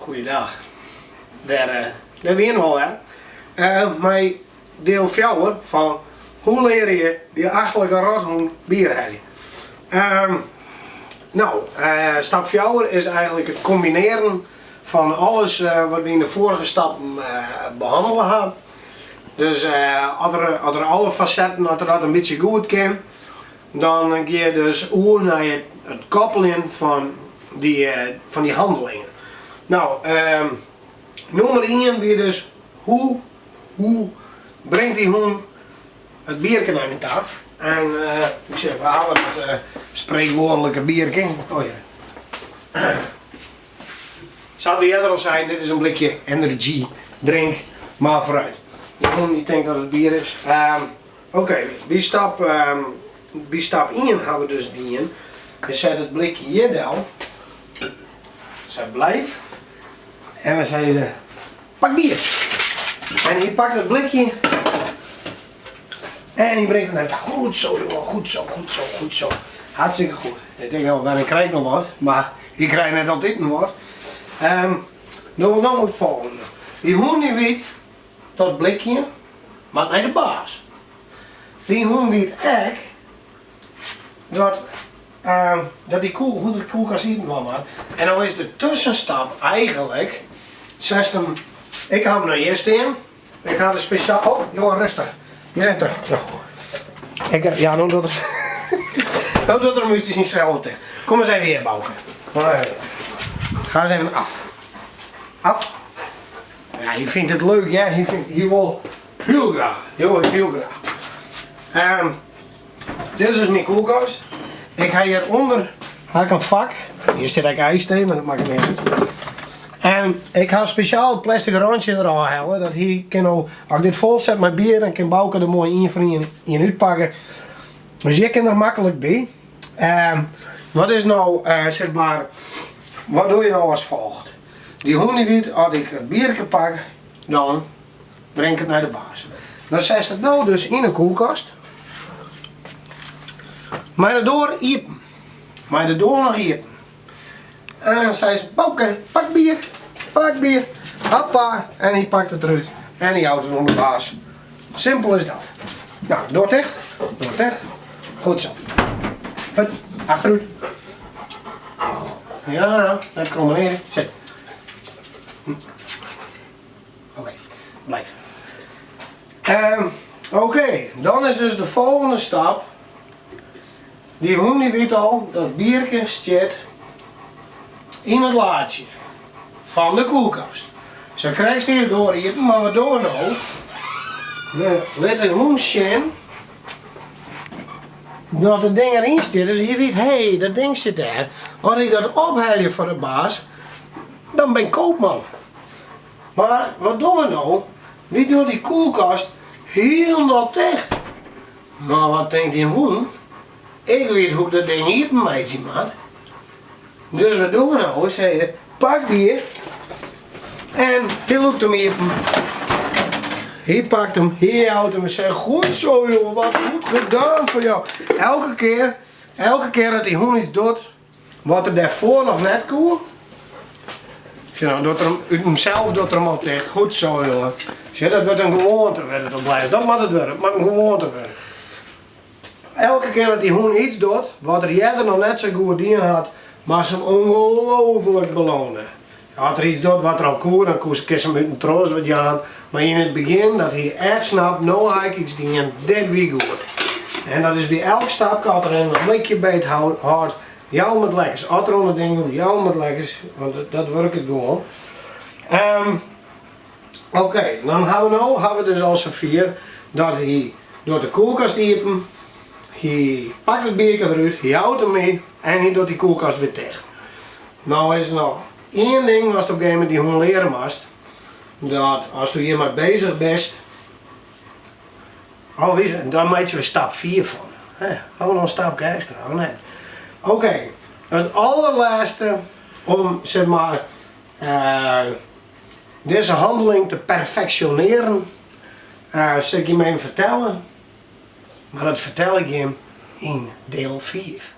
Goeiedag. Dêr dêr wiene we alwer. Mei diel fjouwer fan hoe leare je dy achterlike rothûn bier helje. No, stap fjouwer is eigenlik it kombinearen fan alles wat we yn de foarige stappen behannele ha. Dus as er alle fasetten, as er dat in bytsje goed kin, Dan gean je dus oer nei it koppeljen fan dy hannelingen. No, nûmer ien wie dus hoe hoe bringt dy hûn it bierke nei my ta? En ik sjoch, we hawwe dat spreekwoordelijke bierke. Oh ja. Sa't we earder al seinen, dit is in blikje energy drink, mar foarút. Dy hûn dy tinkt dat it bier is. Oké, by stap, by stap ien ha we dus dien, we sette it blikje hjir del, sa blijf, en we sizze pak bier. En hy pakt it blikje en hy bringt it nei ta. Goed zo jongen, goed zo, goed zo, goed zo. Hartstikke goed. Ik tink no, dan krij ik noch wat, mar ik krij net altiten wat. No, no it folgjende. Dy hûn dy wit Dat blikje moat nei de baas. Dy hûn wit ek dat dat dy koel, hoe't de kuolkast iepen dwaan moat. En no is de tuskenstap eigenlik, setst him, ik ha him no hjir stean, ik ha der spesjaal, oh jonge rêstich, hjir even terug, terug. Ik, ja no docht er, no docht er him út syn sel ticht. Kom ris even hjir Bouke. Ga eens even af. Af. Ja, hy fynt it leuk, ja. Hy fynt, hy wol hiel graach, hiel, hiel graach. Um, dit is dus myn kuolkast. Ik ha hjirûnder ha ik in fak. Hjir stiet ek ijsthee, mar dat makket net út. En ik ha spesjaal it plastic rântsje derôf helle, dat hy kin no, as ik dit fol set mei bier, dan kin Bouke der moai ien foar ien ien útpakke. Dus hjir kin er maklik by. Um, wat is no, uh, zeg maar, wat doe je no as folget? Dy hûn dy wit, as ik it bierke pak, dan bring ik it nei de baas. Dan setst it no dus yn 'e kuolkast, mei de doar iepen. Mei de doar noch iepen. En dan seist, Bouke, pak bier, pak bier. Hoppa, en hy pakt it derút en hy jout it oan de baas. Simpel is dat. No, doar ticht, doar ticht. Goed zo. Fuort, achterút. Ja, net kromme Sit. Oké, blijf. Oké, dan is dus de folgjende stap. Dy hûn dy wit al dat bierke stiet yn it laadsje fan de kuolkast. Sa krijst de doar iepen, mar wat dogge we no? We litte de hûn sjen dat it ding deryn stiet. Dus hy wit, hé, dat ding sit dêr. As ik dat ophelje foar de baas, dan bin ik koopman. Mar wat dogge we no? Wy dogge dy kuolkast hielendal ticht. Mar wat tinkt dy hûn? Ik wit hoe't ik dat ding iepen meitsje moat. Dus wat dogge we no? We sizze, pak bier. En hy lûkt him iepen. Hy pakt him, hy jout him en seit, goed zo jongen, wat goed gedaan fan jou. Elke kear, elke kear dat dy hûn iets docht wat er dêrfoar noch net koe, sjoch, dan docht er him út himsels docht er him al ticht. Goed zo jongen. Sjoch, dat wurdt in gewoante wurdt it op lêst. Dat moat it wurde, it moat in gewoante wurde. Elke kear dat dy hûn iets docht wat er earder noch net sa goed dien hat, moatst him ongelooflik belone. As er iets docht wat er al koe, dan kinst him út en troch wat jaan. Mar yn it begjin dat hy echt snapt, no ha ik iets dien, dit wie goed. En dat is by elk stapke, as er in blikje beet hâldt, jou him wat lekkers. As er oan it ding komt, jou him wat lekkers, want dat wurket gewoan. Oké, dan ha we no ha we dus al safier dat hy docht de kuolkast iepen, hy pakt it bierke derút, hy jout him my en hy docht dy kuolkast wer ticht. No is der noch ien ding watst op in gegeven momint dy hûn leare moatst, dat asto hjirmei bezich bist, oh witst, dan meitsje we stap fiif fan. Hè, ha we noch in stapke ekstra, of net? Oké, it allerlêste om sis mar Dizze hanneling te perfeksjonearjen sil ik jim even fertelle, mar dat fertel ik jim yn diel fiif.